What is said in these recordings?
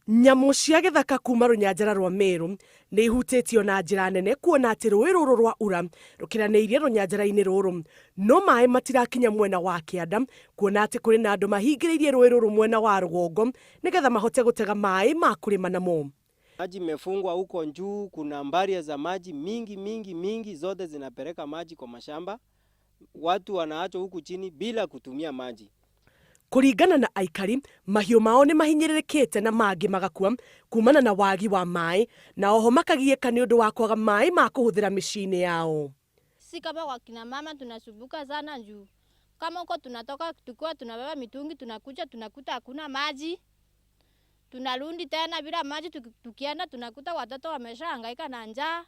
Nyamũ cia gĩthaka kuma rũnyanjara rwa Meru nĩ ihutĩtio na njĩra nene kuona atĩ rũĩ rũrũ rwa Ura rũkĩranĩirie rũnyanjara-inĩ rũrũ, no maĩ matirakinya mwena wa kĩanda kuona atĩ kũrĩ na andũ mahingĩrĩirie rũĩ rũrũ mwena wa rũgongo nĩgetha mahote gũtega maĩ ma kũrĩma namo. Maji imefungwa huko juu, kuna barrier za maji mingi mingi mingi, zote zinapeleka maji kwa mashamba. Watu wanaachwa huku chini bila kutumia maji. Kũringana na aikari, mahiũ mao nĩ mahinyĩrĩrĩkĩte na mangĩ magakua kumana na wagi wa maĩ, na oho makagiĩka nĩ ũndũ wa kwaga maĩ ma kũhũthĩra mĩciĩ-inĩ yao. Sisi kama wakina mama tunasumbuka sana juu kama huko tunatoka tukiwa tunabeba mitungi, tunakuja tunakuta hakuna maji, tunarudi tena bila maji, tukienda tunakuta watoto wameshahangaika na njaa.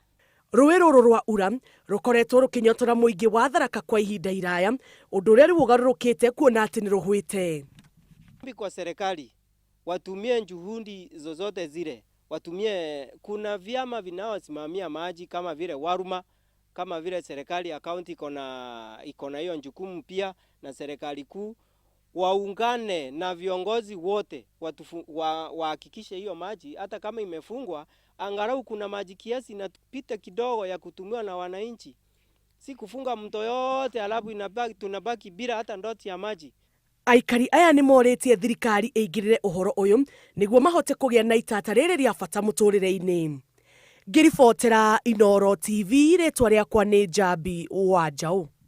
Rũĩ rũrũ rwa Ura rũkoretwo rũkĩnyotora mũingĩ wa Tharaka kwa ihinda iraya, ũndũ ũrĩa rĩu ũgarũrũkĩte kuona atĩ nĩ rũhwĩte. Kwa serikali watumie juhudi zozote zile, watumie, kuna vyama vinaosimamia maji kama vile Waruma, kama vile serikali ya kaunti iko na hiyo jukumu pia, na serikali kuu waungane na viongozi wote wahakikishe hiyo maji hata kama imefungwa, angalau kuna maji kiasi inapita kidogo ya kutumiwa na wananchi, si kufunga mto yote alafu inabaki, tunabaki bila hata ndoti ya maji. Aikari aya nĩ morĩtie thirikari ĩingĩrĩre ũhoro ũyũ nĩguo mahote kũgĩa na itata rĩrĩ rĩa bata mũtũrĩre-inĩ. Ngĩribotera Inooro TV, rĩtwa rĩakwa nĩ Njambi wa Njaũ.